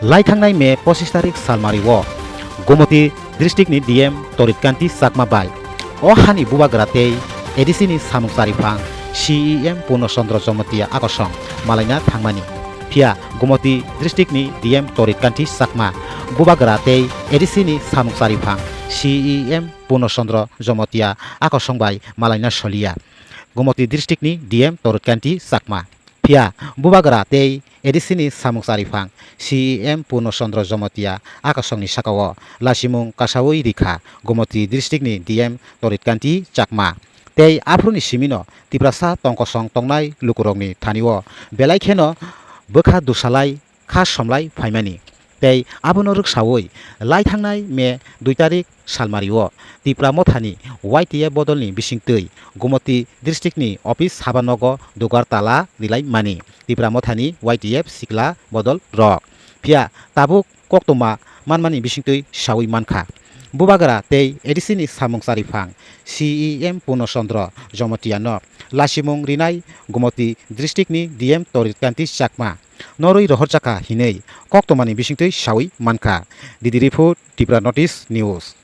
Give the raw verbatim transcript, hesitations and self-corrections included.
Laithangnai May pochis tarik salmari o Gomoti district ni D M Torit Kanti Chakma bai o hani bubagra tei A D C ni samung chariphang C E M Purno Chandra Jamatia akosong malaina thangmani. Phiya Gomoti district ni D M Torit Kanti Chakma bubagra tei A D C ni samung chariphang C E M Purno Chandra Jamatia akosong bai malaina soliya. Gomoti district ni D M Torit Kanti Chakma. Phiya bubagra tei A D C ni samung chariphang C E M Purno Chandra Jamatia akosongni sakao lasimung kasawi rikha Gomoti district ni D M Torit Kanti Chakma. Tei aphuruni simino Tiprasa tongkosong tongnai lukurokni thanio belai kheno bwkha dusalai kha somlai phaimani. Tei abono rwksawi laithangnai May dui tarik salmari o Tipra Mothani Y T F bodolni bisingtwi Gomoti district ni office haba nogo dugar tala rilai mani Tipra Mothani Y T F sikla bodol rok. Phiya tabuk koktwma manmani bisingtwi sawi mankha. Bubagra tei A D C ni samung chariphang C E M Purno Chandra Jamatia no lasimung rinai Gomoti district ni D M Torit Kanti Chakma norwi rohorjakha hinwi koktwmani bisingtwi sawi mankha. D D report, Tipra Notice News.